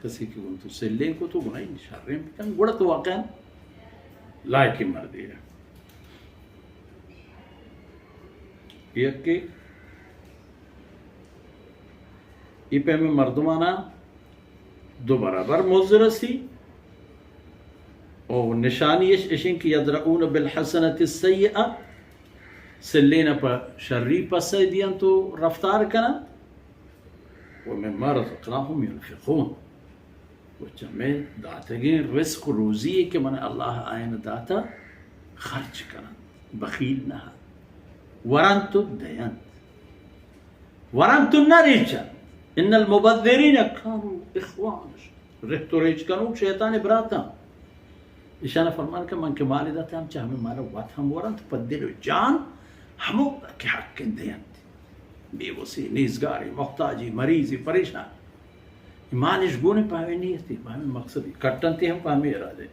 کسی کہ گوں تو سلیں کو تو گناہی شریں بکن، گڑا تو واقعاً لائقیں مردے ئے۔ یک کہ اے پیمیں مردمانا دو برابر مزد رسی، او نشانی اش اشیں کہ یدرؤون بالحسنة السیئة، سلین پہ شری پسہ دیاں تو رفتار کناں، ومما رزقناهم ينفقون، و چہ مئے داتگیں رزق و روزی کہ من اللہ آیان داتا خرچ کننت، بخیل نہ انت، ورنت و دینت، ورنت و نہ ریچنت۔ ان المبذرین کانوا اخوان، رہت و ریچ کنوک شیطان براتاں۔ ایشان فرمان کہ من کہ مال داتا ہم چہ ہمیں مال وت ہم ورنت، پہ دل و جان ہمو کہ حق دینت۔ بے وسی، نیزگاری، محتاجی، مریضی، پریشان۔ مال اش گون پہ ہمیں نیتی، پہ ہمیں مقصدی، کٹنتی ہم پہ ہمیں ارادے۔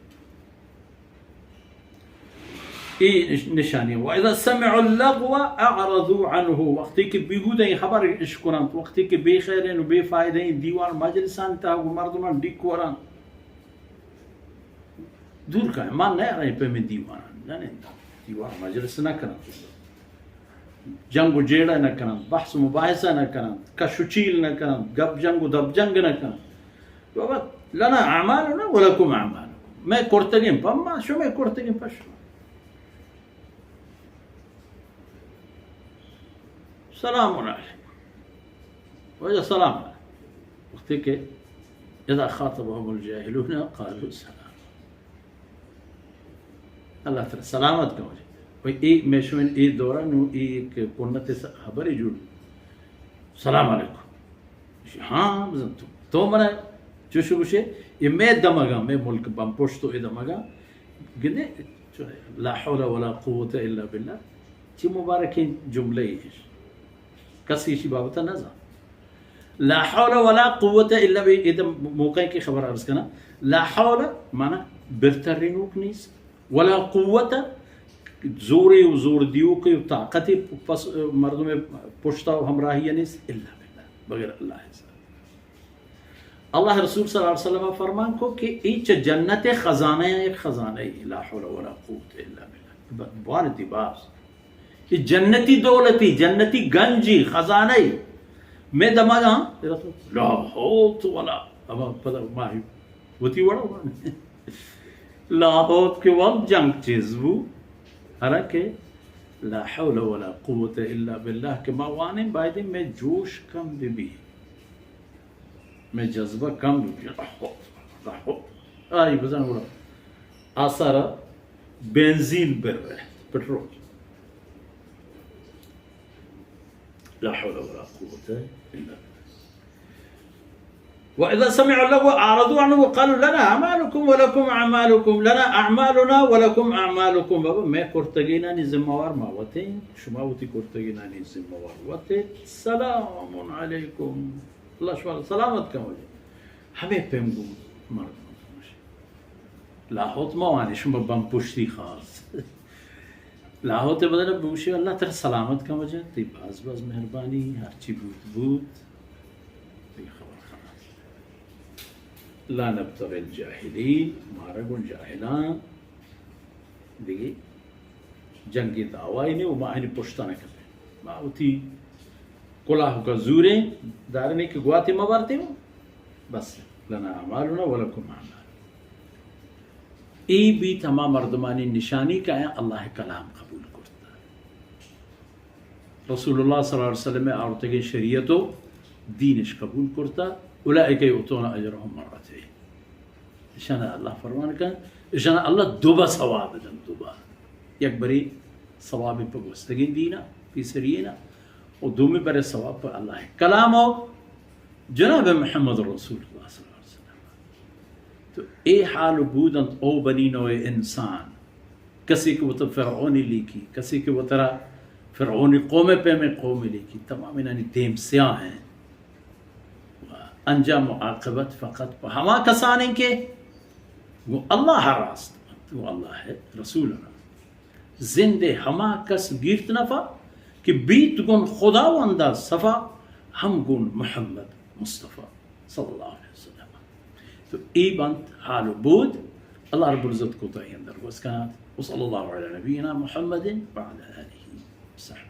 اے نش-، نشانی۔ و اذا سمعوا اللغو اعرضوا عنه، وقتی کہ بیہودہ خبر اش کننت، وقتی کہ بے خیریں و بے فائدہ دیوان مجلسان تا و مردمان ڈیک ورنت، دور کن، ما نیاریں پہ من دیوان، نہ ننداں۔ دیوان مجلس نہ کننت، جنگ و جیڑہ نہ کننت، بحث و مباحثہ نہ کننت، کش و چیل نہ کننت، گپ جنگ و دپ جنگ نہ کننت۔ بابا، لنا اعمالنا ولکم اعمالکم، مئے کرتگیں پہ ما، شمئے کرتگیں پہ شما۔ سلام علیکم۔ واجہ سلام علیکم۔ وقتی کہ اذا خاطبهم الجاهلون قالوا سلام۔ اللہ تعالی سلامت کن واجہ۔ بھئی اے میں شمن اے دورہ نو اے ایک پنت س-، خبری جوڑ۔ سلام علیکم۔ ہاں، بزن تو، تو منا چوش گوشے، اے مئے دمگا، مئے ملک بمپشت و اے دمگا، گندے، لا حول ولا قوة الا بالله، چی مبارکیں جملہ اے۔ کس ایشی بابت نہ زان۔ لا حول ولا قوة الا بالله، اے دم موقع کہ خبر عرض کنا، لا حول معنی برترینوک نیست، ولا قوة، زورے و زور دیوکے و طاقتے پس-، مردم پشتا و ہمراہی نیست، الا بالله، بغیر اللہ ء۔ اللہ رسول صلی اللہ علیہ وسلم فرمان کو کہ اے چہ جنت خزانہ، یک خزانہ اے، لا حول ولا قوة الا بالله۔ ب-، بوان تی باز۔ اے جنتی دولتی، جنتی گنجی، خزانہ اے۔ میں دماغ ہاں، لا حوت ولا، اما پدا ماہی وتی وڑا وان۔ لا حوت کہ وقت جنگ چیز بو، حالانکہ لا حول ولا قوة الا بالله کہ ما وانیں بایدیں میں جوش کم بہ بی، میں جذبہ کم بہ بی۔ لا حول، لا حول۔ آئی بزن وڑا آسارا بنزین بر رہے، پٹرول۔ لا حول ولا قوة الا بالله۔ وإذا سمعوا اللغو أعرضوا عنه وقالوا لنا أعمالكم ولكم أعمالكم، لنا أعمالنا ولكم أعمالكم۔ بابا، مئے کرتگینانی ذمہ وار ما وتیں، شما وتی کرتگینانی ذمہ وار وتے۔ سلام علیکم۔ اللہ شما سلامت کن واجہ۔ ہمے پیم گوں مردم۔ لا حوت ما وانی، شما بم پشتی خاص۔ لا حوت بدل بگوشی، اللہ ترا سلامت کن واجہ، تی باز باز مہربانی، ہرچی بوت بوت، تی خبر خلاص۔ لا نبتغي الجاهلين، مارا گوں جاہلاں دگہ جنگی دعوائی نے و ما آئینی پشتا نہ کپیں۔ ما وتی کلاہ کا زوریں دارنے کہ گواتے ما بارتے ہو۔ بس، لنا اعمالنا ولکم اعمال۔ ای بیت ہما مردمانی نشانی کہ آیاں اللہ کلام قبول کرتا۔ رسول اللہ صلی اللہ علیہ وسلم آورتگیں شریعت و دینش قبول کرتا، اولئک یؤتون اجرهم مرتین۔ اشانا اللہ فرمان کن، اشانا اللہ دوبا ثواب دن، دوبا۔ یک بری ثواب پہ گوستگیں دینا، پیسرینا، و دومی بری ثواب پہ اللہ کلام و جناب محمد رسول اللہ صلی اللہ علیہ وسلم۔ تو اے حال بود انت او بنی نوع انسان۔ کسی کہ وت فرعونی لیکی، کسی کہ وترا فرعونی قوم پیمیں قوم لیکی، تمام انانی دیم سیاہ ہیں۔ و انجام و عاقبت فقط پہ ہما کسانیں کہ گوں اللہ راست انت، گوں اللہ رسول راست۔ زند ہما کس گیرت نفع کہ بیت گوں خداوندا صفا، ہم گوں محمد مصطفی صلی اللہ علیہ وسلم۔ تو اے بنت حال و بود۔ اللہ رب العزت کوتاہی اندر گوز کنات۔ وصلی اللہ علی نبینا محمد وعلی آلہ وصحبہ۔